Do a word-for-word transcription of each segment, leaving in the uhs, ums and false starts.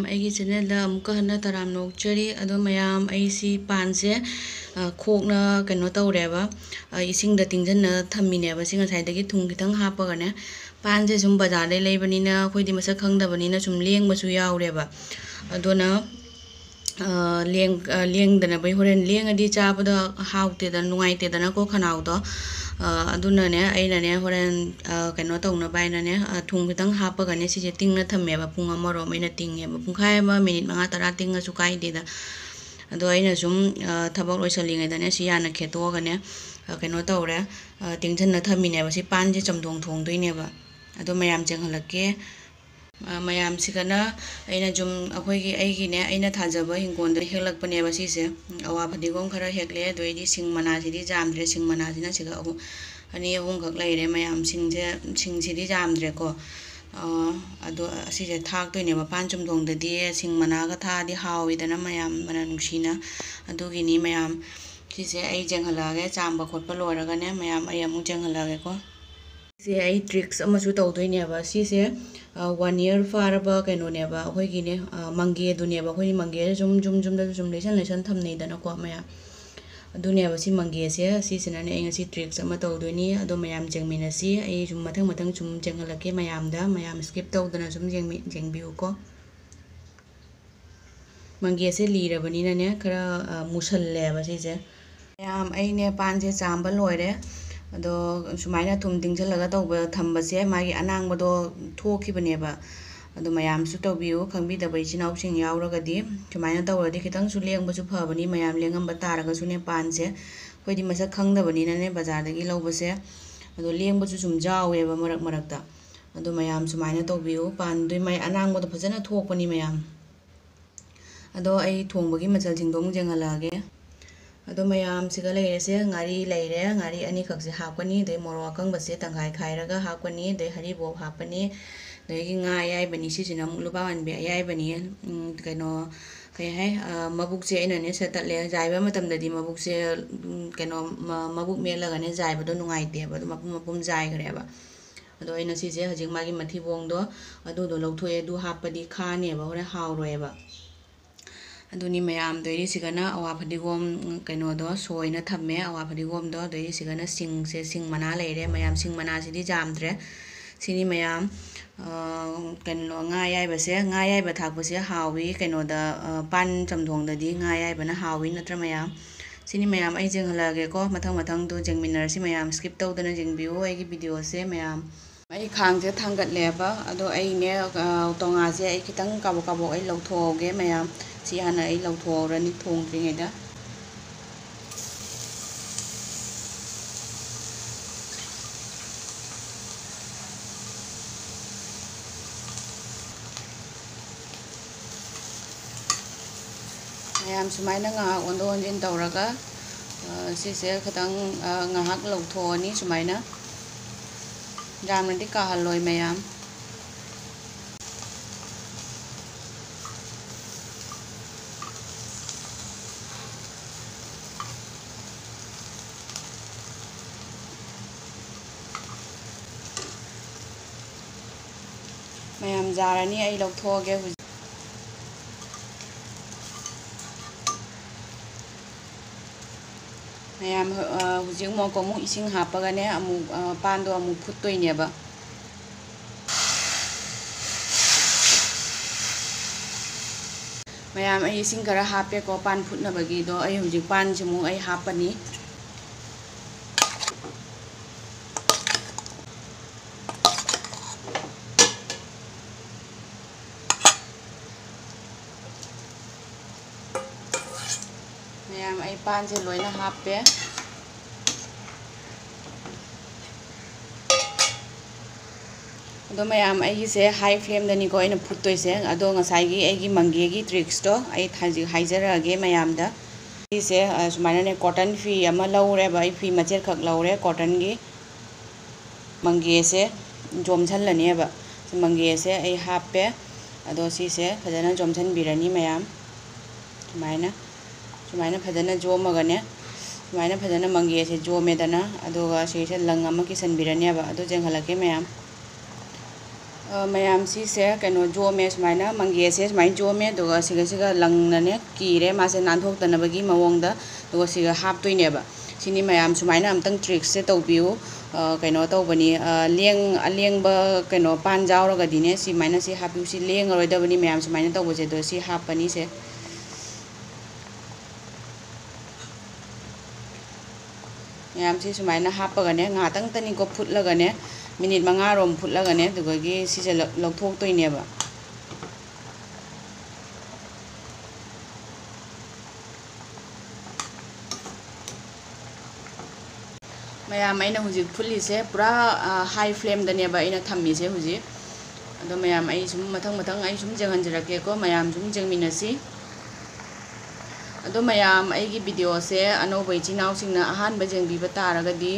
ꯑꯩꯒꯤ ꯆꯦꯅꯦꯜꯗ ꯑꯃꯨꯛꯀ ꯍꯟꯅ ꯇꯔꯥꯝꯅ ꯑꯣꯛꯆꯔꯤ꯫ ꯑꯗꯣ ꯃꯌꯥꯝ, ꯑꯩ ꯁꯤ ꯄꯥꯟꯁꯦ, ꯑ, ꯈꯣꯛꯅ ꯀꯩꯅꯣ ꯇꯧꯔꯦꯕ, ꯑ, ꯏꯁꯤꯡꯗ ꯇꯤꯡꯁꯤꯟꯅ ꯊꯝꯃꯤꯅꯦꯕ꯫ ꯁꯤ ꯉꯁꯥꯏꯗꯒꯤ ꯊꯨꯝ ꯈꯤꯇꯪ ꯍꯥꯞꯄꯒꯅꯦ, ꯄꯥꯟꯁꯦ ꯁꯨꯝ ꯕꯖꯥꯔꯗꯩ ꯂꯩꯕꯅꯤꯅ ꯑꯩꯈꯣꯏꯗꯤ ꯃꯁꯛ ꯈꯪꯗꯕꯅꯤꯅ ꯁꯨꯝ ꯂꯦꯡꯕꯁꯨ ꯌꯥꯎꯔꯦꯕ꯫ ꯑꯗꯨꯅ, ꯑ, ꯂꯦꯡ-, ꯑ, ꯂꯦꯡꯗꯅꯕꯩ ꯍꯣꯔꯦꯟ ꯂꯦꯡꯉꯗꯤ ꯆꯥꯕꯗ ꯍꯥꯎꯇꯦꯗꯅ, ꯅꯨꯡꯉꯥꯏꯇꯦꯗꯅꯀꯣ ꯈꯅꯥꯎꯗꯣ꯫ ꯑ, ꯑꯗꯨꯅꯅꯦ ꯑꯩꯅꯅꯦ ꯍꯣꯔꯦꯟ, ꯑ, ꯀꯩꯅꯣ ꯇꯧꯅꯕ ꯍꯥꯏꯅꯅꯦ, ꯑ, ꯊꯨꯝ ꯈꯤꯇꯪ ꯍꯥꯞꯄꯒꯅꯦ ꯁꯤꯁꯦ ꯇꯤꯡꯅ ꯊꯝꯃꯦꯕ꯫ ꯄꯨꯡ ꯑꯃꯔꯣꯝ ꯑꯩꯅ ꯇꯤꯡꯉꯦꯕ꯫ ꯄꯨꯡꯈꯥꯏ ꯑꯃ, ꯃꯤꯅꯤꯠ ꯃꯉꯥ ꯇꯔꯥ ꯇꯤꯡꯉꯁꯨ ꯀꯥꯏꯗꯦꯗ꯫ ꯑꯗꯣ ꯑꯩꯅ ꯁꯨꯝ, ꯑ, ꯊꯕꯛ ꯂꯣꯏꯁꯜꯂꯤꯉꯩꯗꯅꯦ ꯁꯤ ꯌꯥꯅ ꯈꯦꯠꯇꯣꯛꯑꯒꯅꯦ, ꯑ, ꯀꯩꯅꯣ ꯇꯧꯔꯦ, ꯑ, ꯇꯤꯡꯁꯤꯟꯅ ꯊꯝꯃꯤꯅꯦꯕ꯫ ꯁꯤ ꯄꯥꯟꯁꯦ ꯆꯝꯊꯣꯡ ꯊꯣꯡꯗꯣꯏꯅꯦꯕ꯫ ꯑꯗꯣ ꯃꯌꯥꯝ ꯆꯦꯡꯍꯜꯂꯛꯀꯦ꯫ ꯑ, ꯃꯌꯥꯝꯁꯤꯒꯅ ꯑꯩꯅ ꯁꯨꯝ ꯑꯩꯈꯣꯏꯒꯤ, ꯑꯩꯒꯤꯅꯦ, ꯑꯩꯅ ꯊꯥꯖꯕ ꯍꯤꯡꯒꯣꯜꯗ ꯍꯦꯛꯂꯛꯄꯅꯦꯕ ꯁꯤꯁꯦ꯫ ꯑꯋꯥ ꯐꯗꯤꯒꯣꯝ ꯈꯔ ꯍꯦꯛꯂꯦ, ꯑꯗꯨ ꯑꯩꯗꯤ ꯁꯤꯡ ꯃꯅꯥꯁꯤꯗꯤ ꯌꯥꯝꯗ꯭ꯔꯦ, ꯁꯤꯡ ꯃꯅꯥꯁꯤꯅ ꯁꯤꯒ ꯑꯍꯨꯝ, ꯑꯅꯤ ꯑꯍꯨꯝꯈꯛ ꯂꯩꯔꯦ꯫ ꯃꯌꯥꯝ ꯁꯤꯡꯁꯦ, ꯁꯤꯡꯁꯤꯗꯤ ꯌꯥꯝꯗ꯭ꯔꯦꯀꯣ꯫ ꯑ, ꯑꯗꯣ ꯑꯁꯤꯁꯦ ꯊꯥꯛꯇꯣꯏꯅꯦꯕ ꯄꯥꯟ ꯆꯨꯝꯊꯣꯡꯗꯗꯤ꯫ ꯁꯤꯡ ꯃꯅꯥꯒ ꯊꯥꯛꯑꯗꯤ ꯍꯥꯎꯋꯤꯗꯅ ꯃꯌꯥꯝ, ꯃꯅꯝ ꯅꯨꯡꯁꯤꯅ꯫ ꯑꯗꯨꯒꯤꯅꯤ ꯃꯌꯥꯝ꯫ ꯁꯤꯁꯦ ꯑꯩ ꯆꯦꯡꯍꯜꯂꯛꯑꯒꯦ, ꯆꯥꯝꯕ ꯈꯣꯠꯄ ꯂꯣꯏꯔꯒꯅꯦ ꯃꯌꯥꯝ ꯑꯩ ꯑꯃꯨꯛ ꯆꯦꯡꯍꯜꯂꯛꯑꯒꯦꯀꯣ꯫ ꯁꯤꯁꯦ ꯑꯩ ꯇ꯭ꯔꯤꯛꯁ ꯑꯃꯁꯨ ꯇꯧꯗꯣꯏꯅꯦꯕ꯫ ꯁꯤꯁꯦ, ꯑ, ꯋꯥꯟ ꯏꯌꯔ ꯐꯥꯔꯕ ꯀꯩꯅꯣꯅꯦꯕ, ꯑꯩꯈꯣꯏꯒꯤꯅꯦ, ꯑ, ꯃꯪꯒꯦꯗꯨꯅꯦꯕ꯫ ꯑꯩꯈꯣꯏꯗꯤ ꯃꯪꯒꯦꯁꯦ ꯁꯨꯝ, ꯁꯨꯝ, ꯁꯨꯝꯗꯁꯨ ꯁꯨꯝ ꯂꯩꯁꯟ, ꯂꯩꯁꯟ ꯊꯝꯅꯩꯗꯅꯀꯣ ꯃꯌꯥꯝ꯫ ꯑꯗꯨꯅꯦꯕ ꯁꯤ ꯃꯪꯒꯦꯁꯦ꯫ ꯁꯤꯁꯤꯅꯅꯦ ꯑꯩ ꯉꯁꯤ ꯇ꯭ꯔꯤꯛꯁ ꯑꯃ ꯇꯧꯗꯣꯏꯅꯤ꯫ ꯑꯗꯣ ꯃꯌꯥꯝ ꯌꯦꯡꯃꯤꯟꯅꯁꯤ꯫ ꯑꯩ ꯁꯨꯝ ꯃꯊꯪ, ꯃꯊꯪ ꯁꯨꯝ ꯆꯦꯡꯍꯜꯂꯛꯀꯦ ꯃꯌꯥꯝꯗ꯫ ꯃꯌꯥꯝ ꯁ꯭ꯀꯤꯞ ꯇꯧꯗꯅ ꯁꯨꯝ ꯌꯦꯡꯃꯤ-, ꯌꯦꯡꯕꯤꯌꯨꯀꯣ꯫ ꯃꯪꯒꯦꯁꯦ ꯂꯤꯔꯕꯅꯤꯅꯅꯦ ꯈꯔ, ꯑ, ꯃꯨꯁꯜꯂꯦꯕ ꯁꯤꯁꯦ꯫ ꯃꯌꯥꯝ, ꯑꯩꯅꯦ ꯄꯥꯟꯁꯦ ꯆꯥꯝꯕ ꯂꯣꯏꯔꯦ꯫ ꯑꯗꯣ ꯁꯨꯃꯥꯏꯅ ꯊꯨꯝ ꯇꯤꯡꯁꯤꯜꯂꯒ ꯇꯧꯕ, ꯊꯝꯕꯁꯦ ꯃꯥꯒꯤ ꯑꯅꯥꯡꯕꯗꯣ ꯊꯣꯛꯈꯤꯕꯅꯦꯕ꯫ ꯑꯗꯣ ꯃꯌꯥꯝꯁꯨ ꯇꯧꯕꯤꯌꯨ, ꯈꯪꯕꯤꯗꯕ ꯏꯆꯤꯟ ꯏꯅꯥꯎꯁꯤꯡ ꯌꯥꯎꯔꯒꯗꯤ꯫ ꯁꯨꯃꯥꯏꯅ ꯇꯧꯔꯗꯤ ꯈꯤꯇꯪꯁꯨ ꯂꯦꯡꯕꯁꯨ ꯐꯕꯅꯤ꯫ ꯃꯌꯥꯝ ꯂꯦꯡꯉꯝꯕ ꯇꯥꯔꯒꯁꯨꯅꯦ ꯄꯥꯟꯁꯦ, ꯑꯩꯈꯣꯏꯗꯤ ꯃꯁꯛ ꯈꯪꯗꯕꯅꯤꯅꯅꯦ ꯕꯖꯥꯔꯗꯒꯤ ꯂꯧꯕꯁꯦ꯫ ꯑꯗꯣ ꯂꯦꯡꯕꯁꯨ ꯁꯨꯝ ꯌꯥꯎꯋꯦꯕ ꯃꯔꯛ ꯃꯔꯛꯇ꯫ ꯑꯗꯣ ꯃꯌꯥꯝ ꯁꯨꯃꯥꯏꯅ ꯇꯧꯕꯤꯌꯨ꯫ ꯄꯥꯟꯗꯨꯒꯤ ꯃꯥꯏ ꯑꯅꯥꯡꯕꯗꯣ ꯐꯖꯅ ꯊꯣꯛꯄꯅꯤ ꯃꯌꯥꯝ꯫ ꯑꯗꯣ ꯑꯩ ꯊꯣꯡꯕꯒꯤ ꯃꯆꯜꯁꯤꯡꯗꯣ ꯑꯃꯨꯛ ꯌꯦꯡꯍꯜꯂꯛꯑꯒꯦ꯫ ꯑꯗꯣ ꯃꯌꯥꯝꯁꯤꯒ ꯂꯩꯔꯦꯁꯦ, ꯉꯥꯔꯤ ꯂꯩꯔꯦ, ꯉꯥꯔꯤ ꯑꯅꯤꯈꯛꯁꯦ ꯍꯥꯞꯀꯅꯤ, ꯑꯗꯩ ꯃꯣꯔꯣꯛ ꯑꯀꯪꯕꯁꯦ ꯇꯪꯈꯥꯏ ꯈꯥꯏꯔꯒ ꯍꯥꯞꯀꯅꯤ, ꯑꯗꯩ ꯍꯔꯤꯕꯣꯞ ꯍꯥꯞꯀꯅꯤ, ꯑꯗꯒꯤ ꯉꯥ ꯑꯌꯥꯏꯕꯅꯤ, ꯁꯤꯁꯤꯅ ꯑꯃꯨꯛ ꯂꯨꯄꯥ ꯃꯥꯟꯕꯤ ꯑꯌꯥꯏꯕꯅꯤ꯫ ꯎꯝ, ꯀꯩꯅꯣ, ꯀꯩ ꯍꯥꯏ, ꯑ, ꯃꯕꯨꯛꯁꯦ ꯑꯩꯅꯅꯦ ꯁꯦꯠꯇꯠꯂꯦ꯫ ꯌꯥꯏꯕ ꯃꯇꯝꯗꯗꯤ ꯃꯕꯨꯛꯁꯦ, ꯎꯝ, ꯀꯩꯅꯣ, ꯃ-, ꯃꯕꯨꯛ ꯃꯦꯠꯂꯒꯅꯦ ꯌꯥꯏꯕꯗꯣ ꯅꯨꯡꯉꯥꯏꯇꯦꯕ, ꯑꯗꯨ ꯃꯄꯨꯝ ꯃꯄꯨꯝ ꯌꯥꯏꯈ꯭ꯔꯦꯕ꯫ ꯑꯗꯣ ꯑꯩꯅ ꯁꯤꯁꯦ ꯍꯧꯖꯤꯛ ꯃꯥꯒꯤ ꯃꯊꯤꯕꯣꯡꯗꯣ ꯑꯗꯨꯗꯣ ꯂꯧꯊꯣꯛꯑꯦ, ꯑꯗꯨ ꯍꯥꯞꯄꯗꯤ ꯈꯥꯅꯦꯕ, ꯍꯣꯔꯦꯟ ꯍꯥꯎꯔꯣꯏꯕ꯫ ꯑꯗꯨꯅꯤ ꯃꯌꯥꯝ, ꯗꯣꯏꯔꯤꯁꯤꯒꯅ ꯑꯋꯥ ꯐꯗꯤꯒꯣꯝ, ꯎꯝ, ꯀꯩꯅꯣꯗꯣ ꯁꯣꯏꯅ ꯊꯝꯃꯦ, ꯑꯋꯥ ꯐꯗꯤꯒꯣꯝꯗꯣ꯫ ꯗꯣꯏꯔꯤꯁꯤꯒꯅ ꯁꯤꯡꯁꯦ, ꯁꯤꯡ ꯃꯅꯥ ꯂꯩꯔꯦ ꯃꯌꯥꯝ, ꯁꯤꯡ ꯃꯅꯥꯁꯤꯗꯤ ꯌꯥꯝꯗ꯭ꯔꯦ꯫ ꯁꯤꯅꯤ ꯃꯌꯥꯝ꯫ ꯑ, ꯀꯩꯅꯣ, ꯉꯥ ꯑꯌꯥꯏꯕꯁꯦ, ꯉꯥ ꯑꯌꯥꯏꯕ ꯊꯥꯛꯄꯁꯦ ꯍꯥꯎꯏ ꯀꯩꯅꯣꯗ, ꯑ, ꯄꯥꯟ ꯆꯝꯊꯣꯡꯗꯗꯤ ꯉꯥ ꯑꯌꯥꯏꯕꯅ ꯍꯥꯎꯏ ꯅꯠꯇ꯭ꯔ ꯃꯌꯥꯝ? ꯁꯤꯅꯤ ꯃꯌꯥꯝ, ꯑꯩ ꯌꯦꯡꯍꯜꯂꯛꯑꯒꯦꯀꯣ, ꯃꯊꯪ ꯃꯊꯪꯗꯣ ꯌꯦꯡꯃꯤꯟꯅꯔꯁꯤ ꯃꯌꯥꯝ, skip ꯇꯧꯗꯅ ꯌꯦꯡꯕꯤꯌꯨ ꯑꯩꯒꯤ videoꯁꯦ ꯃꯌꯥꯝ꯫ ꯑꯩ ꯈꯥꯡꯁꯦ ꯊꯥꯡꯒꯠꯂꯦꯕ, ꯑꯗꯣ ꯑꯩꯅꯦ, ꯑ, ꯇꯣꯉꯥꯁꯦ ꯑꯩ ꯈꯤꯇꯪ ꯀꯥꯕꯣꯛ ꯀꯥꯕꯣꯛ ꯑꯩ ꯂꯧꯊꯣꯛꯍꯧꯒꯦ ꯃꯌꯥꯝ꯫ ꯁꯤ ꯍꯥꯟꯅ ꯑꯩ ꯂꯧꯊꯣꯛꯍꯧꯔꯅꯤ ꯊꯣꯡꯗ꯭ꯔꯤꯉꯩꯗ꯫ ꯃꯌꯥꯝ ꯁꯨꯃꯥꯏꯅ ꯉꯥꯏꯍꯥꯛ ꯑꯣꯟꯊꯣꯛ ꯑꯣꯟꯁꯤꯟ ꯇꯧꯔꯒ, ꯑ, ꯁꯤꯁꯦ ꯈꯤꯇꯪ, ꯑ, ꯉꯥꯏꯍꯥꯛ ꯂꯧꯊꯣꯛꯑꯅꯤ ꯁꯨꯃꯥꯏꯅ꯫ ꯌꯥꯝꯅꯗꯤ ꯀꯥꯍꯜꯂꯣꯏ ꯃꯌꯥꯝ꯫ ꯃꯌꯥꯝ ꯖꯥꯔ ꯑꯅꯤ ꯑꯩ ꯂꯧꯊꯣꯛꯑꯒꯦ ꯍꯧꯖꯤꯛ꯫ ꯃꯌꯥꯝ, ꯑ, ꯍꯧꯖꯤꯛ ꯑꯃꯨꯛ, ꯑꯃꯨꯛ ꯏꯁꯤꯡ ꯍꯥꯞꯄꯒꯅꯦ, ꯑꯃꯨꯛ, ꯑ, ꯄꯥꯟꯗꯣ ꯑꯃꯨꯛ ꯐꯨꯠꯇꯣꯏꯅꯦꯕ꯫ ꯃꯌꯥꯝ, ꯑꯩ ꯏꯁꯤꯡ ꯈꯔ ꯍꯥꯞꯄꯦꯀꯣ, ꯄꯥꯟ ꯐꯨꯠꯅꯕꯒꯤꯗꯣ꯫ ꯑꯩ ꯍꯧꯖꯤꯛ ꯄꯥꯟꯁꯤꯃꯨꯛ ꯑꯩ ꯍꯥꯞꯄꯅꯤ꯫ ꯃꯌꯥꯝ, ꯑꯩ ꯄꯥꯟꯁꯦ ꯂꯣꯏꯅ ꯍꯥꯞꯄꯦ꯫ ꯑꯗꯣ ꯃꯌꯥꯝ, ꯑꯩꯒꯤꯁꯦ high flameꯗꯅꯤꯀꯣ ꯑꯩꯅ ꯐꯨꯠꯇꯣꯏꯁꯦ꯫ ꯑꯗꯣ ꯉꯁꯥꯏꯒꯤ ꯑꯩꯒꯤ ꯃꯪꯒꯦꯒꯤ tricksꯇꯣ ꯑꯩ ꯍꯧꯖꯤꯛ ꯍꯥꯏꯖꯔꯛꯑꯒꯦ ꯃꯌꯥꯝꯗ꯫ ꯁꯤꯁꯦ, ꯑ, ꯁꯨꯃꯥꯏꯅꯅꯦ, cotton ꯐꯤ ꯑꯃ ꯂꯧꯔꯦꯕ, ꯑꯩ ꯐꯤ ꯃꯆꯦꯠꯈꯛ ꯂꯧꯔꯦ cottonꯒꯤ꯫ ꯃꯪꯒꯦꯁꯦ ꯌꯣꯝꯁꯜꯂꯅꯦꯕ꯫ ꯃꯪꯒꯦꯁꯦ ꯑꯩ ꯍꯥꯞꯄꯦ꯫ ꯑꯗꯣ ꯁꯤꯁꯦ ꯐꯖꯅ ꯌꯣꯝꯁꯟꯕꯤꯔꯅꯤ ꯃꯌꯥꯝ꯫ ꯁꯨꯃꯥꯏꯅ, ꯁꯨꯃꯥꯏꯅ ꯐꯖꯅ ꯌꯣꯝꯃꯒꯅꯦ, ꯁꯨꯃꯥꯏꯅ ꯐꯖꯅ ꯃꯪꯒꯦꯁꯦ ꯌꯣꯝꯃꯦꯗꯅ, ꯑꯗꯨꯒ ꯁꯤꯁꯦ ꯂꯪ ꯑꯃ ꯀꯤꯁꯟꯕꯤꯔꯅꯦꯕ꯫ ꯑꯗꯨ ꯆꯦꯟꯈꯠꯂꯛꯀꯦ ꯃꯌꯥꯝ꯫ ꯑ, ꯃꯌꯥꯝ, ꯁꯤꯁꯦ ꯀꯩꯅꯣ ꯌꯣꯝꯃꯦ, ꯁꯨꯃꯥꯏꯅ ꯃꯪꯒꯦꯁꯦ ꯁꯨꯃꯥꯏꯅ ꯌꯣꯝꯃꯦ, ꯑꯗꯨꯒ ꯁꯤꯒ, ꯁꯤꯒ ꯂꯪꯅꯅꯦ ꯀꯤꯔꯦ, ꯃꯥꯁꯦ ꯅꯥꯟꯊꯣꯛꯇꯅꯕꯒꯤ ꯃꯑꯣꯡꯗ꯫ ꯑꯗꯨꯒ ꯁꯤꯒ ꯍꯥꯞꯇꯣꯏꯅꯦꯕ꯫ ꯁꯤꯅꯤ ꯃꯌꯥꯝ, ꯁꯨꯃꯥꯏꯅ ꯑꯝꯇꯪ trickꯁꯦ ꯇꯧꯕꯤꯌꯨ꯫ ꯑ, ꯀꯩꯅꯣ ꯇꯧꯕꯅꯤ, ꯑ, ꯂꯦꯡ-, ꯑꯂꯦꯡꯕ ꯀꯩꯅꯣ ꯄꯥꯟ ꯌꯥꯎꯔꯒꯗꯤꯅꯦ, ꯁꯨꯃꯥꯏꯅ ꯁꯤ ꯍꯥꯞꯄꯤꯌꯨ꯫ ꯁꯤ ꯂꯦꯡꯉꯔꯣꯏꯗꯕꯅꯤ ꯃꯌꯥꯝ, ꯁꯨꯃꯥꯏꯅ ꯇꯧꯕꯁꯦ꯫ ꯑꯗꯣ ꯁꯤ ꯍꯥꯞꯄꯅꯤꯁꯦ꯫ ꯃꯌꯥꯝꯁꯤ ꯁꯨꯃꯥꯏꯅ ꯍꯥꯞꯄꯒꯅꯦ, ꯉꯥꯏꯍꯥꯛꯇꯪꯇꯅꯤꯀꯣ ꯐꯨꯠꯂꯒꯅꯦ, ꯃꯤꯅꯤꯠ ꯃꯉꯥꯔꯣꯝ ꯐꯨꯠꯂꯒꯅꯦ, ꯑꯗꯨꯗꯒꯤ ꯁꯤꯁꯦ ꯂꯧ-, ꯂꯧꯊꯣꯛꯇꯣꯏꯅꯦꯕ꯫ ꯃꯌꯥꯝ, ꯑꯩꯅ ꯍꯧꯖꯤꯛ ꯐꯨꯠꯂꯤꯁꯦ ꯄꯨꯔꯥ, ꯑ, high flameꯗꯅꯦꯕ ꯑꯩꯅ ꯊꯝꯃꯤꯁꯦ ꯍꯧꯖꯤꯛ꯫ ꯑꯗꯣ ꯃꯌꯥꯝ, ꯑꯩ ꯁꯨꯝ ꯃꯊꯪ ꯃꯊꯪ ꯑꯩ ꯁꯨꯝ ꯌꯦꯡꯍꯟꯖꯔꯛꯀꯦꯀꯣ, ꯃꯌꯥꯝ ꯁꯨꯝ ꯌꯦꯡꯃꯤꯟꯅꯁꯤ꯫ ꯑꯗꯣ ꯃꯌꯥꯝ, ꯑꯩꯒꯤ videoꯁꯦ ꯑꯅꯧꯕ ꯏꯆꯤꯟ ꯏꯅꯥꯎꯁꯤꯡꯅ ꯑꯍꯥꯟꯕ ꯌꯦꯡꯕꯤꯕ ꯇꯥꯔꯒꯗꯤ,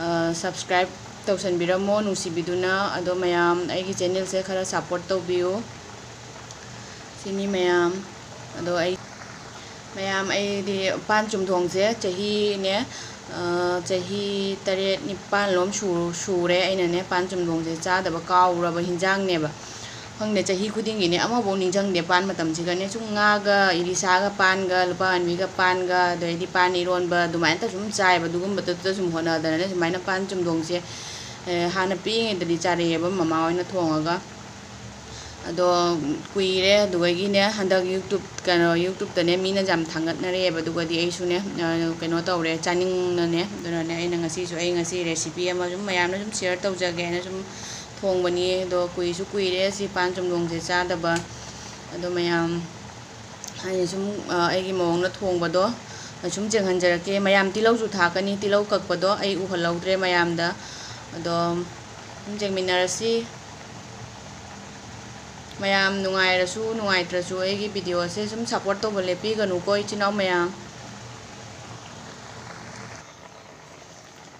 ꯑ, subscribe ꯇꯧꯁꯟꯕꯤꯔꯝꯃꯣ ꯅꯨꯡꯁꯤꯕꯤꯗꯨꯅ꯫ ꯑꯗꯣ ꯃꯌꯥꯝ, ꯑꯩꯒꯤ channelꯁꯦ ꯈꯔ support ꯇꯧꯕꯤꯌꯨ꯫ ꯁꯤꯅꯤ ꯃꯌꯥꯝ꯫ ꯑꯗꯣ ꯑꯩ, ꯃꯌꯥꯝ, ꯑꯩꯗꯤ ꯄꯥꯟ ꯆꯨꯝꯊꯣꯡꯁꯦ ꯆꯍꯤꯅꯦ, ꯑ, ꯆꯍꯤ ꯇꯔꯦꯠ ꯅꯤꯄꯥꯟꯂꯣꯝ ꯁꯨ-, ꯁꯨꯔꯦ ꯑꯩꯅꯅꯦ ꯄꯥꯟ ꯆꯨꯝꯊꯣꯡꯁꯦ ꯆꯥꯗꯕ, ꯀꯥꯎꯔꯕ ꯍꯤꯟꯖꯥꯡꯅꯦꯕ꯫ ꯈꯪꯗꯦ, ꯆꯍꯤ ꯈꯨꯗꯤꯡꯒꯤꯅꯦ ꯑꯃꯐꯥꯎ ꯅꯤꯡꯁꯤꯡꯗꯦ ꯄꯥꯟ ꯃꯇꯝꯁꯤꯒꯅꯦ꯫ ꯁꯨꯝ ꯉꯥꯒ, ꯏꯂꯤꯁꯥꯒ ꯄꯥꯟꯒ, ꯂꯨꯄꯥ ꯑꯅꯤꯒ ꯄꯥꯟꯒ, ꯑꯗꯩꯗꯤ ꯄꯥꯟ ꯏꯔꯣꯟꯕ, ꯑꯗꯨꯃꯥꯏꯅ ꯁꯨꯝ ꯆꯥꯏꯑꯕ꯫ ꯑꯗꯨꯒꯨꯝꯕꯗꯨꯗ ꯁꯨꯝ ꯍꯣꯠꯅꯗꯅꯅꯦ ꯁꯨꯃꯥꯏꯅ ꯄꯥꯟ ꯆꯨꯝꯊꯣꯡꯁꯦ, ꯑꯦ, ꯍꯥꯟꯅ ꯄꯤꯛꯏꯉꯩꯗꯗꯤ ꯆꯥꯔꯛꯑꯦꯕ ꯃꯃꯥ ꯍꯣꯏꯅ ꯊꯣꯡꯉꯒ꯫ ꯑꯗꯣ ꯀꯨꯏꯔꯦ꯫ ꯑꯗꯨꯗꯒꯤꯅꯦ ꯍꯟꯗꯛ YouTube, ꯀꯩꯅꯣ, YouTubeꯇꯅꯦ ꯃꯤꯅ ꯌꯥꯝ ꯊꯥꯡꯒꯠꯅꯔꯛꯑꯦꯕ꯫ ꯑꯗꯨꯒꯗꯤ ꯑꯩꯁꯨꯅꯦ, ꯑ, ꯀꯩꯅꯣ ꯇꯧꯔꯦ, ꯆꯥꯅꯤꯡꯅꯅꯦ꯫ ꯑꯗꯨꯅꯅꯦ ꯑꯩꯅ ꯉꯁꯤꯁꯨ, ꯑꯩ ꯉꯁꯤ recipe ꯑꯃ ꯁꯨꯝ ꯃꯌꯥꯝꯅ ꯁꯨꯝ share ꯇꯧꯖꯒꯦ ꯍꯥꯏꯅ ꯁꯨꯝ ꯊꯣꯡꯕꯅꯤ꯫ ꯑꯗꯣ ꯀꯨꯏꯁꯨ ꯀꯨꯏꯔꯦ ꯁꯤ ꯄꯥꯟ ꯆꯨꯝꯊꯣꯡꯁꯦ ꯆꯥꯗꯕ꯫ ꯑꯗꯣ ꯃꯌꯥꯝ, ꯑꯩꯅ ꯁꯨꯝ, ꯑ, ꯑꯩꯒꯤ ꯃꯑꯣꯡꯗ ꯊꯣꯡꯕꯗꯣ ꯁꯨꯝ ꯌꯦꯡꯍꯟꯖꯔꯛꯀꯦ꯫ ꯃꯌꯥꯝ, ꯇꯤꯜꯍꯧꯁꯨ ꯊꯥꯛꯀꯅꯤ, ꯇꯤꯜꯍꯧ ꯀꯛꯄꯗꯣ ꯑꯩ ꯎꯍꯜꯍꯧꯗ꯭ꯔꯦ ꯃꯌꯥꯝꯗ꯫ ꯑꯗꯣ ꯁꯨꯝ ꯌꯦꯡꯃꯤꯟꯅꯔꯁꯤ꯫ ꯃꯌꯥꯝ, ꯅꯨꯡꯉꯥꯏꯔꯁꯨ ꯅꯨꯡꯉꯥꯏꯇ꯭ꯔꯁꯨ ꯑꯩꯒꯤ videoꯁꯦ ꯁꯨꯝ support ꯇꯧꯕ ꯂꯦꯞꯄꯤꯒꯅꯨꯀꯣ, ꯏꯆꯤꯟ ꯏꯅꯥꯎ ꯃꯌꯥꯝ꯫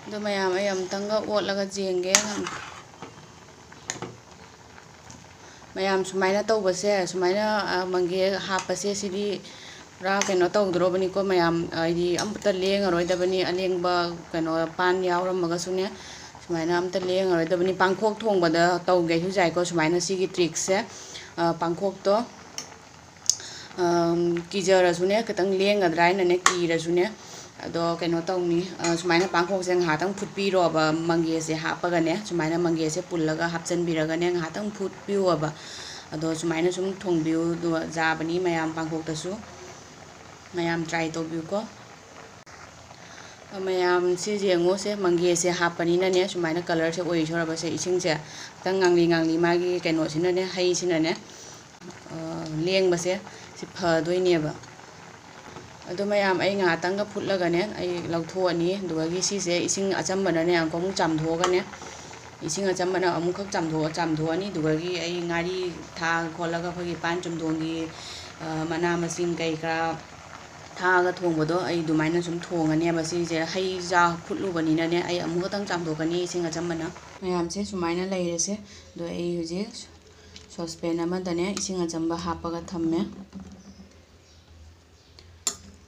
ꯑꯗꯣ ꯃꯌꯥꯝ, ꯑꯩ ꯑꯃꯨꯛꯇꯪꯒ ꯑꯣꯠꯂꯒ ꯌꯦꯡꯒꯦ꯫ ꯃꯌꯥꯝ, ꯁꯨꯃꯥꯏꯅ ꯇꯧꯕꯁꯦ, ꯁꯨꯃꯥꯏꯅ, ꯑ, ꯃꯪꯒꯦ ꯍꯥꯞꯄꯁꯦ, ꯁꯤꯗꯤ ꯄꯨꯔꯥ ꯀꯩꯅꯣ ꯇꯧꯗ꯭ꯔꯣꯕꯅꯤꯀꯣ ꯃꯌꯥꯝ, ꯍꯥꯏꯗꯤ ꯑꯝꯇ ꯂꯦꯡꯉꯔꯣꯏꯗꯕꯅꯤ꯫ ꯑꯂꯦꯡꯕ ꯀꯩꯅꯣ ꯄꯥꯟ ꯌꯥꯎꯔꯝꯃꯒꯁꯨꯅꯦ, ꯁꯨꯃꯥꯏꯅ ꯑꯝꯇ ꯂꯦꯡꯉꯔꯣꯏꯗꯕꯅꯤ꯫ ꯄꯥꯡꯈꯣꯛ ꯊꯣꯡꯕꯗ ꯇꯧꯒꯦ ꯍꯧꯖꯤꯛꯀꯣ, ꯁꯨꯃꯥꯏꯅ ꯁꯤꯒꯤ ꯇ꯭ꯔꯤꯛꯁꯦ꯫ ꯑ, ꯄꯥꯡꯈꯣꯛꯇꯣ, ꯑꯝ, ꯀꯤꯖꯔꯁꯨꯅꯦ, ꯈꯤꯇꯪ ꯂꯦꯡꯒꯗ꯭ꯔꯥ ꯍꯥꯏꯅꯅꯦ ꯀꯤꯔꯁꯨꯅꯦ, ꯑꯗꯣ ꯀꯩꯅꯣ ꯇꯧꯅꯤ, ꯑ, ꯁꯨꯃꯥꯏꯅ ꯄꯥꯡꯈꯣꯛꯁꯦ ꯉꯥꯏꯍꯥꯛꯇꯪ ꯐꯨꯠꯄꯤꯔꯣꯕ, ꯃꯪꯒꯦꯁꯦ ꯍꯥꯞꯄꯒꯅꯦ, ꯁꯨꯃꯥꯏꯅ ꯃꯪꯒꯦꯁꯦ ꯄꯨꯜꯂꯒ ꯍꯥꯞꯆꯤꯟꯕꯤꯔꯒꯅꯦ, ꯉꯥꯏꯍꯥꯛꯇꯪ ꯐꯨꯠꯄꯤꯌꯣꯕ꯫ ꯑꯗꯣ ꯁꯨꯃꯥꯏꯅ ꯁꯨꯝ ꯊꯣꯡꯕꯤꯌꯨ, ꯑꯗꯨꯒ ꯌꯥꯕꯅꯤ ꯃꯌꯥꯝ ꯄꯥꯡꯈꯣꯛꯇꯁꯨ꯫ ꯃꯌꯥꯝ try ꯇꯧꯕꯤꯌꯨꯀꯣ꯫ ꯃꯌꯥꯝ ꯁꯤꯁꯦ ꯌꯦꯡꯉꯣ, ꯁꯦ ꯃꯪꯒꯦꯁꯦ ꯍꯥꯞꯄꯅꯤꯅꯅꯦ, ꯁꯨꯃꯥꯏꯅ colourꯁꯦ ꯑꯣꯏ ꯁꯣꯔꯕꯁꯦ, ꯏꯁꯤꯡꯁꯦ ꯈꯤꯇꯪ ꯉꯥꯡꯂꯤ ꯉꯥꯡꯂꯤ ꯃꯥꯒꯤ ꯀꯩꯅꯣꯁꯤꯅꯅꯦ, ꯍꯩꯁꯤꯅꯅꯦ, ꯑ, ꯂꯦꯡꯕꯁꯦ ꯁꯤ ꯐꯗꯣꯏꯅꯦꯕ꯫ ꯑꯗꯣ ꯃꯌꯥꯝ ꯑꯩ ꯉꯥꯏꯍꯥꯛꯇꯪꯒ ꯐꯨꯠꯂꯒꯅꯦ ꯑꯩ ꯂꯧꯊꯣꯛꯑꯅꯤ꯫ ꯑꯗꯨꯗꯒꯤ ꯁꯤꯁꯦ ꯏꯁꯤꯡ ꯑꯆꯝꯕꯅꯅꯦ ꯑꯃꯨꯛꯀ ꯑꯃꯨꯛ ꯆꯥꯝꯊꯣꯛꯑꯒꯅꯦ, ꯏꯁꯤꯡ ꯑꯆꯝꯕꯅ ꯑꯃꯨꯛꯈꯛ ꯆꯥꯝꯊꯣꯛꯑ, ꯆꯥꯝꯊꯣꯛꯑꯅꯤ꯫ ꯑꯗꯨꯗꯒꯤ ꯑꯩ ꯉꯥꯔꯤ ꯊꯥꯛꯑ ꯈꯣꯠꯂꯒ ꯑꯩꯈꯣꯏꯒꯤ ꯄꯥꯟ ꯆꯨꯝꯊꯣꯡꯒꯤ, ꯑ, ꯃꯅꯥ ꯃꯁꯤꯡ ꯀꯩ ꯀꯔꯥ ꯊꯥꯛꯑꯒ ꯊꯣꯡꯕꯗꯣ ꯑꯩ ꯑꯗꯨꯃꯥꯏꯅ ꯁꯨꯝ ꯊꯣꯡꯉꯅꯦꯕ꯫ ꯁꯤꯁꯦ ꯍꯩ ꯆꯥ ꯐꯨꯠꯂꯨꯕꯅꯤꯅꯅꯦ ꯑꯩ ꯑꯃꯨꯛꯈꯛꯇꯪ ꯆꯥꯝꯊꯣꯛꯀꯅꯤ ꯏꯁꯤꯡ ꯑꯆꯝꯕꯅ꯫ ꯃꯌꯥꯝꯁꯦ ꯁꯨꯃꯥꯏꯅ ꯂꯩꯔꯦꯁꯦ꯫ ꯑꯗꯣ ꯑꯩ ꯍꯧꯖꯤꯛ saucepan ꯑꯃꯗꯅꯦ ꯏꯁꯤꯡ ꯑꯆꯝꯕ ꯍꯥꯞꯄꯒ ꯊꯝꯃꯦ꯫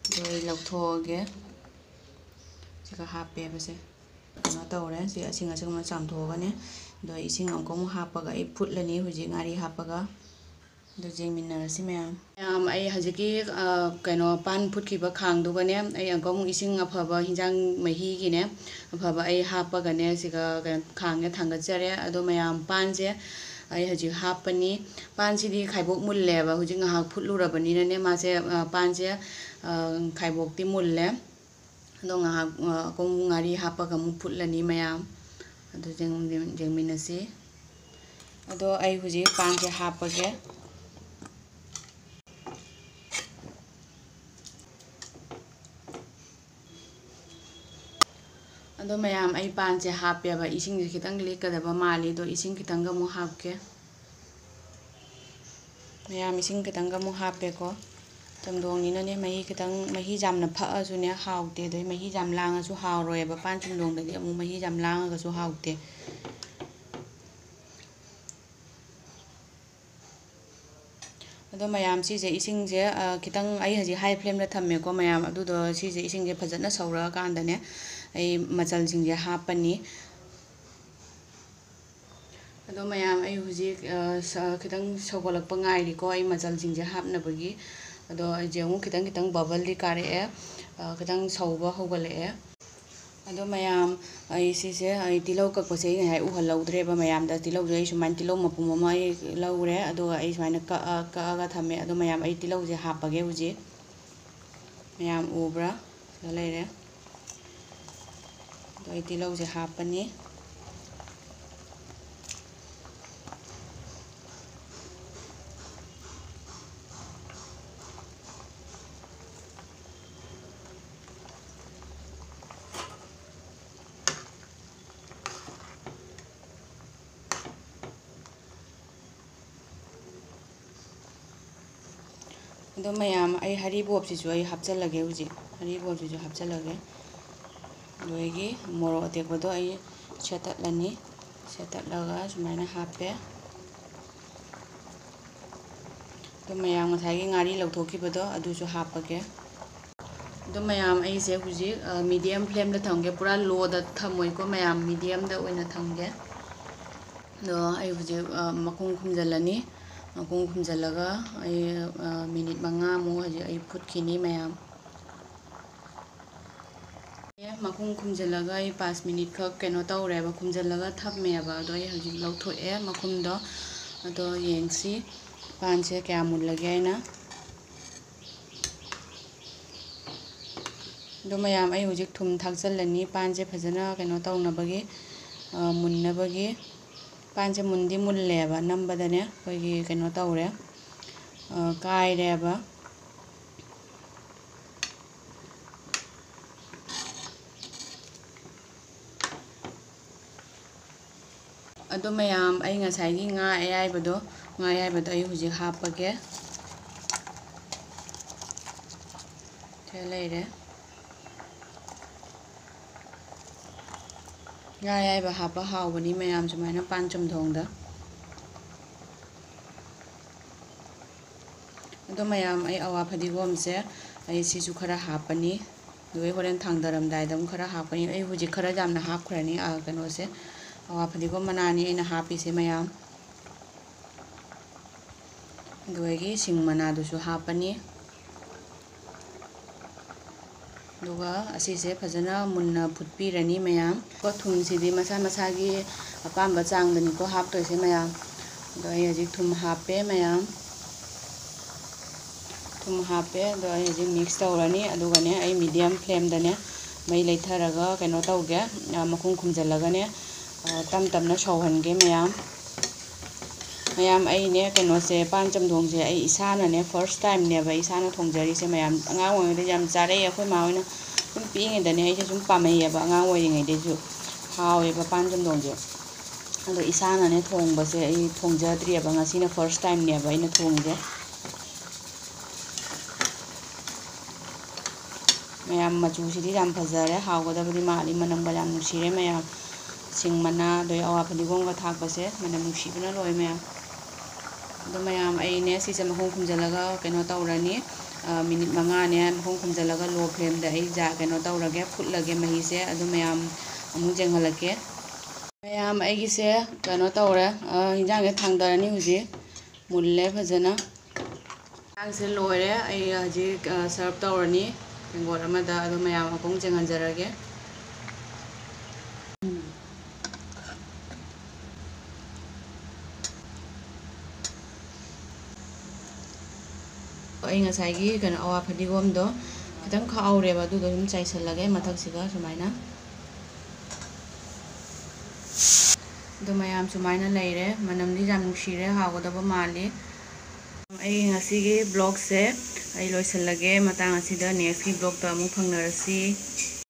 ꯑꯗꯣ ꯑꯩ ꯂꯧꯊꯣꯛꯑꯒꯦ꯫ ꯁꯤꯒ ꯍꯥꯞꯄꯦꯕ ꯁꯦ꯫ ꯀꯩꯅꯣ ꯇꯧꯔꯦ꯫ ꯁꯤ ꯏꯁꯤꯡ ꯑꯁꯦꯡꯕ ꯆꯥꯝꯊꯣꯛꯑꯒꯅꯦ꯫ ꯑꯗꯣ ꯏꯁꯤꯡ ꯑꯃꯨꯛꯀ ꯑꯃꯨꯛ ꯍꯥꯞꯄꯒ ꯑꯩ ꯐꯨꯠꯂꯅꯤ ꯍꯧꯖꯤꯛ ꯉꯥꯔꯤ ꯍꯥꯞꯄꯒ꯫ ꯑꯗꯨ ꯌꯦꯡꯃꯤꯟꯅꯔꯁꯤ ꯃꯌꯥꯝ꯫ ꯃꯌꯥꯝ, ꯑꯩ ꯍꯧꯖꯤꯛꯀꯤ, ꯑ, ꯀꯩꯅꯣ, ꯄꯥꯟ ꯐꯨꯠꯈꯤꯕ ꯈꯥꯡꯗꯨꯒꯅꯦ, ꯑꯩ ꯑꯃꯨꯛꯀ ꯑꯃꯨꯛ ꯏꯁꯤꯡ ꯑꯐꯕ, ꯍꯤꯟꯖꯥꯡ ꯃꯍꯤꯒꯤꯅꯦ, ꯑꯐꯕ ꯑꯩ ꯍꯥꯞꯄꯒꯅꯦ, ꯁꯤꯒ ꯀꯩꯅꯣ, ꯈꯥꯡꯁꯦ ꯊꯥꯡꯒꯠꯆꯔꯦ꯫ ꯑꯗꯣ ꯃꯌꯥꯝ, ꯄꯥꯟꯁꯦ ꯑꯩ ꯍꯧꯖꯤꯛ ꯍꯥꯞꯄꯅꯤ꯫ ꯄꯥꯟꯁꯤꯗꯤ ꯈꯥꯏꯕꯣꯛ ꯃꯨꯜꯂꯦꯕ, ꯍꯧꯖꯤꯛ ꯉꯥꯏꯍꯥꯛ ꯐꯨꯠꯂꯨꯔꯕꯅꯤꯅꯅꯦ, ꯃꯥꯁꯦ, ꯑ, ꯄꯥꯟꯁꯦ, ꯑ, ꯈꯥꯏꯕꯣꯛꯇꯤ ꯃꯨꯜꯂꯦ꯫ ꯑꯗꯣ ꯉꯥꯏꯍꯥꯛ, ꯑ, ꯑꯃꯨꯛ ꯉꯥꯔꯤ ꯍꯥꯞꯄꯒ ꯑꯃꯨꯛ ꯐꯨꯠꯂꯅꯤ ꯃꯌꯥꯝ꯫ ꯑꯗꯨ ꯌꯦꯡ-, ꯌꯦꯡꯃꯤꯟꯅꯁꯤ꯫ ꯑꯗꯣ ꯑꯩ ꯍꯧꯖꯤꯛ ꯄꯥꯟꯁꯦ ꯍꯥꯞꯄꯒꯦ꯫ ꯑꯗꯣ ꯃꯌꯥꯝ, ꯑꯩ ꯄꯥꯟꯁꯦ ꯍꯥꯞꯄꯦꯕ꯫ ꯏꯁꯤꯡꯁꯦ ꯈꯤꯇꯪ ꯂꯤꯛꯀꯗꯕ ꯃꯥꯜꯂꯤ꯫ ꯑꯗꯣ ꯏꯁꯤꯡ ꯈꯤꯇꯪꯒ ꯑꯃꯨꯛ ꯍꯥꯞꯀꯦ꯫ ꯃꯌꯥꯝ, ꯏꯁꯤꯡ ꯈꯤꯇꯪꯒ ꯑꯃꯨꯛ ꯍꯥꯞꯄꯦꯀꯣ꯫ ꯆꯝꯊꯣꯡꯅꯤꯅꯅꯦ, ꯃꯍꯤ ꯈꯤꯇꯪ, ꯃꯍꯤ ꯌꯥꯝꯅ ꯐꯛꯑꯁꯨꯅꯦ ꯍꯥꯎꯇꯦ꯫ ꯑꯗꯩ ꯃꯍꯤ ꯌꯥꯝ ꯂꯥꯡꯉꯁꯨ ꯍꯥꯎꯔꯣꯏꯕ꯫ ꯄꯥꯟ ꯆꯝꯊꯣꯡꯗꯗꯤ ꯑꯃꯨꯛ ꯃꯍꯤ ꯌꯥꯝ ꯂꯥꯡꯉꯒꯁꯨ ꯍꯥꯎꯇꯦ꯫ ꯑꯗꯣ ꯃꯌꯥꯝ, ꯁꯤꯁꯦ ꯏꯁꯤꯡꯁꯦ, ꯑ, ꯈꯤꯇꯪ, ꯑꯩ ꯍꯧꯖꯤꯛ high flameꯗ ꯊꯝꯃꯦꯀꯣ ꯃꯌꯥꯝ꯫ ꯑꯗꯨꯗꯣ ꯁꯤꯁꯦ ꯏꯁꯤꯡꯁꯦ ꯐꯖꯅ ꯁꯧꯔꯛꯑꯀꯥꯟꯗꯅꯦ, ꯑꯩ ꯃꯆꯜꯁꯤꯡꯁꯦ ꯍꯥꯞꯄꯅꯤ꯫ ꯑꯗꯣ ꯃꯌꯥꯝ, ꯑꯩ ꯍꯧꯖꯤꯛ, ꯑ, ꯁ-, ꯈꯤꯇꯪ ꯁꯧꯒꯠꯂꯛꯄ ꯉꯥꯏꯔꯤꯀꯣ, ꯑꯩ ꯃꯆꯜꯁꯤꯡꯁꯦ ꯍꯥꯞꯅꯕꯒꯤ꯫ ꯑꯗꯣ ꯑꯩꯁꯦ ꯑꯃꯨꯛ ꯈꯤꯇꯪ ꯈꯤꯇꯪ bubble ꯗꯤ ꯀꯥꯔꯛꯑꯦ, ꯑ, ꯈꯤꯇꯪ ꯁꯧꯕ ꯍꯧꯒꯠꯂꯛꯑꯦ꯫ ꯑꯗꯣ ꯃꯌꯥꯝ, ꯑꯩ ꯁꯤꯁꯦ, ꯑꯩ ꯇꯤꯜꯍꯧ ꯀꯛꯄꯁꯦ ꯑꯩ ꯉꯁꯥꯏ ꯎꯍꯜꯍꯧꯗ꯭ꯔꯦꯕ ꯃꯌꯥꯝꯗ꯫ ꯇꯤꯜꯍꯧꯁꯦ ꯑꯩ ꯁꯨꯃꯥꯏꯅ ꯇꯤꯜꯍꯧ ꯃꯄꯨꯝ ꯑꯃ ꯑꯩ ꯂꯧꯔꯦ, ꯑꯗꯨꯒ ꯑꯩ ꯁꯨꯃꯥꯏꯅ ꯀꯛꯑ, ꯀꯛꯑꯒ ꯊꯝꯃꯦ꯫ ꯑꯗꯣ ꯃꯌꯥꯝ, ꯑꯩ ꯇꯤꯜꯍꯧꯁꯦ ꯍꯥꯞꯄꯒꯦ ꯍꯧꯖꯤꯛ꯫ ꯃꯌꯥꯝ ꯎꯕ꯭ꯔꯥ? ꯁꯤꯗ ꯂꯩꯔꯦ꯫ ꯑꯗꯣ ꯑꯩ ꯇꯤꯜꯍꯧꯁꯦ ꯍꯥꯞꯄꯅꯤ꯫ ꯑꯗꯣ ꯃꯌꯥꯝ, ꯑꯩ ꯍꯔꯤꯕꯣꯞꯁꯤꯁꯨ ꯑꯩ ꯍꯥꯞꯆꯤꯜꯂꯒꯦ ꯍꯧꯖꯤꯛ꯫ ꯍꯔꯤꯕꯣꯞꯁꯤꯁꯨ ꯍꯥꯞꯆꯤꯜꯂꯒꯦ꯫ ꯑꯗꯨꯗꯒꯤ ꯃꯣꯔꯣꯛ ꯑꯇꯦꯛꯄꯗꯣ ꯑꯩ ꯁꯦꯠꯇꯠꯂꯅꯤ꯫ ꯁꯦꯠꯇꯠꯂꯒ ꯁꯨꯃꯥꯏꯅ ꯍꯥꯞꯄꯦ꯫ ꯑꯗꯨ ꯃꯌꯥꯝ, ꯉꯁꯥꯏꯒꯤ ꯉꯥꯔꯤ ꯂꯧꯊꯣꯛꯈꯤꯕꯗꯣ ꯑꯗꯨꯁꯨ ꯍꯥꯞꯄꯒꯦ꯫ ꯑꯗꯨ ꯃꯌꯥꯝ, ꯑꯩꯁꯦ ꯍꯧꯖꯤꯛ, ꯑ, medium flameꯗ ꯊꯝꯒꯦ, ꯄꯨꯔꯥ lowꯗ ꯊꯝꯃꯣꯏꯀꯣ ꯃꯌꯥꯝ, mediumꯗ ꯑꯣꯏꯅ ꯊꯝꯒꯦ꯫ ꯑꯗꯣ ꯑꯩ ꯍꯧꯖꯤꯛ, ꯑ, ꯃꯈꯨꯝ ꯈꯨꯝꯖꯤꯜꯂꯅꯤ꯫ ꯃꯈꯨꯝ ꯈꯨꯝꯖꯤꯜꯂꯒ ꯑꯩ, ꯑ, minute ꯃꯉꯥꯃꯨꯛ ꯍꯧꯖꯤꯛ ꯑꯩ ꯐꯨꯠꯈꯤꯅꯤ ꯃꯌꯥꯝ꯫ ꯃꯈꯨꯝ ꯈꯨꯝꯖꯤꯜꯂꯒ ꯑꯩ ꯄꯥꯁ minute ꯈꯛ ꯀꯩꯅꯣ ꯇꯧꯔꯦꯕ, ꯈꯨꯝꯖꯤꯜꯂꯒ ꯊꯝꯃꯦꯕ꯫ ꯑꯗꯣ ꯑꯩ ꯍꯧꯖꯤꯛ ꯂꯧꯊꯣꯛꯑꯦ ꯃꯈꯨꯝꯗꯣ꯫ ꯑꯗꯣ ꯌꯦꯡꯁꯤ ꯄꯥꯟꯁꯦ ꯀꯌꯥ ꯃꯨꯜꯂꯒꯦ ꯍꯥꯏꯅ꯫ ꯑꯗꯣ ꯃꯌꯥꯝ, ꯑꯩ ꯍꯧꯖꯤꯛ ꯊꯨꯝ ꯊꯥꯛꯆꯜꯂꯅꯤ ꯄꯥꯟꯁꯦ ꯐꯖꯅ ꯀꯩꯅꯣ ꯇꯧꯅꯕꯒꯤ, ꯑ, ꯃꯨꯟꯅꯕꯒꯤ꯫ ꯄꯥꯟꯁꯦ ꯃꯨꯟꯗꯤ ꯃꯨꯜꯂꯦꯕ, ꯅꯝꯕꯗꯅꯦ ꯑꯩꯈꯣꯏꯒꯤ ꯀꯩꯅꯣ ꯇꯧꯔꯦ, ꯑ, ꯀꯥꯏꯔꯦꯕ꯫ ꯑꯗꯣ ꯃꯌꯥꯝ, ꯑꯩ ꯉꯁꯥꯏꯒꯤ ꯉꯥ ꯑꯌꯥꯏꯕꯗꯣ, ꯉꯥ ꯑꯌꯥꯏꯕꯗꯣ ꯑꯩ ꯍꯧꯖꯤꯛ ꯍꯥꯞꯄꯒꯦ꯫ ꯁꯤꯗ ꯂꯩꯔꯦ꯫ ꯉꯥ ꯑꯌꯥꯏꯕ ꯍꯥꯞꯄ ꯍꯥꯎꯕꯅꯤ ꯃꯌꯥꯝ, ꯁꯨꯃꯥꯏꯅ ꯄꯥꯟ ꯆꯝꯊꯣꯡꯗ꯫ ꯑꯗꯣ ꯃꯌꯥꯝ, ꯑꯩ ꯑꯋꯥ ꯐꯗꯤꯒꯣꯝꯁꯦ ꯑꯩ ꯁꯤꯁꯨ ꯈꯔ ꯍꯥꯞꯄꯅꯤ, ꯑꯗꯨꯒ ꯑꯩ ꯍꯣꯔꯦꯟ ꯊꯥꯡꯗꯔꯝꯗꯥꯏꯗ ꯑꯃꯨꯛ ꯈꯔ ꯍꯥꯞꯀꯅꯤ꯫ ꯑꯩ ꯍꯧꯖꯤꯛ ꯈꯔ ꯌꯥꯝꯅ ꯍꯥꯞꯈ꯭ꯔꯅꯤ, ꯑ, ꯀꯩꯅꯣꯁꯦ, ꯑꯋꯥ ꯐꯗꯤꯒꯣꯝ ꯃꯅꯥꯅꯤ ꯑꯩꯅ ꯍꯥꯞꯄꯤꯁꯦ ꯃꯌꯥꯝ꯫ ꯑꯗꯨꯗꯒꯤ ꯁꯤꯡ ꯃꯅꯥꯗꯨꯁꯨ ꯍꯥꯞꯄꯅꯤ꯫ ꯑꯗꯨꯒ ꯑꯁꯤꯁꯦ ꯐꯖꯅ ꯃꯨꯟꯅ ꯐꯨꯠꯄꯤꯔꯅꯤ ꯃꯌꯥꯝ꯫ ꯀꯣ, ꯊꯨꯝꯁꯤꯗꯤ ꯃꯁꯥ ꯃꯁꯥꯒꯤ ꯑꯄꯥꯝꯕ ꯆꯥꯡꯗꯅꯤꯀꯣ ꯍꯥꯞꯇꯣꯏꯁꯦ ꯃꯌꯥꯝ꯫ ꯑꯗꯣ ꯑꯩ ꯍꯧꯖꯤꯛ ꯊꯨꯝ ꯍꯥꯞꯄꯦ ꯃꯌꯥꯝ꯫ ꯊꯨꯝ ꯍꯥꯞꯄꯦ꯫ ꯑꯗꯣ ꯑꯩ ꯍꯧꯖꯤꯛ mix ꯇꯧꯔꯅꯤ꯫ ꯑꯗꯨꯒꯅꯦ, ꯑꯩ medium flame ꯗꯅꯦ ꯃꯩ ꯂꯩꯊꯔꯒ ꯀꯩꯅꯣ ꯇꯧꯒꯦ, ꯑ, ꯃꯈꯨꯝ ꯈꯨꯝꯖꯤꯜꯂꯒꯅꯦ, ꯑ, ꯇꯞ ꯇꯞꯅ ꯁꯧꯍꯟꯒꯦ ꯃꯌꯥꯝ꯫ ꯃꯌꯥꯝ, ꯑꯩꯅꯦ ꯀꯩꯅꯣꯁꯦ, ꯄꯥꯟ ꯆꯝꯊꯣꯡꯁꯦ ꯑꯩ ꯏꯁꯥꯅꯅꯦ first time ꯅꯦꯕ ꯏꯁꯥꯅ ꯊꯣꯡꯖꯔꯤꯁꯦ ꯃꯌꯥꯝ꯫ ꯑꯉꯥꯡ ꯑꯣꯏꯔꯤꯉꯩꯗ ꯌꯥꯝ ꯆꯥꯔꯛꯑꯦ ꯑꯩꯈꯣꯏ ꯃꯥ ꯍꯣꯏꯅ꯫ ꯑꯗꯨꯝ ꯄꯤꯛꯏꯉꯩꯗꯅꯦ ꯑꯩꯁꯦ ꯁꯨꯝ ꯄꯥꯝꯃꯛꯑꯦꯕ, ꯑꯉꯥꯡ ꯑꯣꯏꯔꯤꯉꯩꯗꯩꯁꯨ ꯍꯥꯎꯋꯦꯕ ꯄꯥꯟ ꯆꯝꯊꯣꯡꯁꯦ꯫ ꯑꯗꯣ ꯏꯁꯥꯅꯅꯦ ꯊꯣꯡꯕꯁꯦ ꯑꯩ ꯊꯣꯡꯖꯗ꯭ꯔꯤꯑꯕ, ꯉꯁꯤꯅ first time ꯅꯦꯕ ꯑꯩꯅ ꯊꯣꯡꯉꯤꯁꯦ꯫ ꯃꯌꯥꯝ, ꯃꯆꯨꯁꯤꯗꯤ ꯌꯥꯝ ꯐꯖꯔꯦ, ꯍꯥꯎꯒꯗꯕꯗꯤ ꯃꯥꯜꯂꯤ, ꯃꯅꯝꯒ ꯌꯥꯝ ꯅꯨꯡꯁꯤꯔꯦ ꯃꯌꯥꯝ꯫ ꯁꯤꯡ ꯃꯅꯥ, ꯑꯗꯩ ꯑꯋꯥ ꯐꯗꯤꯒꯣꯝꯒ ꯊꯥꯛꯄꯁꯦ ꯃꯅꯝ ꯅꯨꯡꯁꯤꯕꯅ ꯂꯣꯏꯔꯦ ꯃꯌꯥꯝ꯫ ꯑꯗꯣ ꯃꯌꯥꯝ, ꯑꯩꯅꯦ ꯁꯤꯁꯦ ꯃꯈꯨꯝ ꯈꯨꯝꯖꯤꯜꯂꯒ ꯀꯩꯅꯣ ꯇꯧꯔꯅꯤ, ꯑ, minute ꯃꯉꯥꯅꯦ ꯃꯈꯨꯝ ꯈꯨꯝꯖꯤꯜꯂꯒ low flame ꯗ ꯑꯩ ꯖꯥ-, ꯀꯩꯅꯣ ꯇꯧꯔꯒꯦ, ꯐꯨꯠꯂꯒꯦ ꯃꯍꯤꯁꯦ꯫ ꯑꯗꯨ ꯃꯌꯥꯝ ꯑꯃꯨꯛ ꯌꯦꯡꯍꯜꯂꯛꯀꯦ꯫ ꯃꯌꯥꯝ, ꯑꯩꯒꯤꯁꯦ ꯀꯩꯅꯣ ꯇꯧꯔꯦ, ꯑ, ꯍꯤꯟꯖꯥꯡꯁꯦ ꯊꯥꯡꯗꯔꯅꯤ ꯍꯧꯖꯤꯛ꯫ ꯃꯨꯜꯂꯦ ꯐꯖꯅ꯫ ꯍꯤꯟꯖꯥꯡꯁꯦ ꯂꯣꯏꯔꯦ꯫ ꯑꯩ ꯍꯧꯖꯤꯛ, ꯑ, serve ꯇꯧꯔꯅꯤ ꯇꯦꯡꯀꯣꯠ ꯑꯃꯗ꯫ ꯑꯗꯣ ꯃꯌꯥꯝ ꯃꯈꯨꯝ ꯆꯦꯡꯍꯟꯖꯔꯒꯦ꯫ ꯑꯩ ꯉꯁꯥꯏꯒꯤ ꯀꯩꯅꯣ ꯑꯋꯥ ꯐꯗꯤꯒꯣꯝꯗꯣ ꯈꯤꯇꯪ ꯈꯥꯛꯍꯧꯔꯦꯕ, ꯑꯗꯨꯗꯣ ꯑꯗꯨꯝ ꯆꯥꯏꯁꯤꯜꯂꯒꯦ ꯃꯊꯛꯁꯤꯒ ꯁꯨꯃꯥꯏꯅ꯫ ꯑꯗꯣ ꯃꯌꯥꯝ, ꯁꯨꯃꯥꯏꯅ ꯂꯩꯔꯦ꯫ ꯃꯅꯝꯗꯤ ꯌꯥꯝ ꯅꯨꯡꯁꯤꯔꯦ, ꯍꯥꯎꯒꯗꯕ ꯃꯥꯜꯂꯤ꯫ ꯑꯩ ꯉꯁꯤꯒꯤ vlog ꯁꯦ ꯑꯩ ꯂꯣꯏꯁꯤꯜꯂꯒꯦ꯫ ꯃꯇꯥꯡ ꯑꯁꯤꯗ next ꯀꯤ vlog ꯇ ꯑꯃꯨꯛ ꯐꯪꯅꯔꯁꯤ꯫